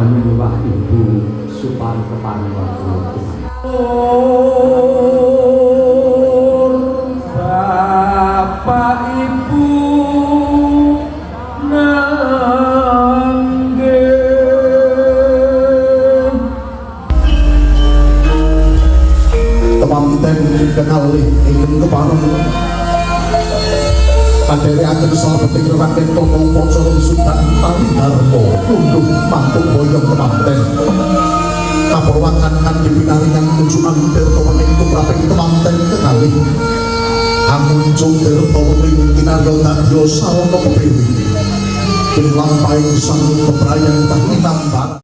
Banyu miwah ibu supan keparenga kula. Bapak Ibu nangge. Kemanten kekalih ingkang kepareng kadherekaken salebeting rerangken tata upacara wisudan tali dharma ngunduh mantu boyong kemanten kapurwakan kanthi pinaringan kunjungan tirta wening tumraping kemanten kekalih hangunjung tirta wening kinarya dadya sarana pepewi bilih lampahing sang bebrayan tahinambaran.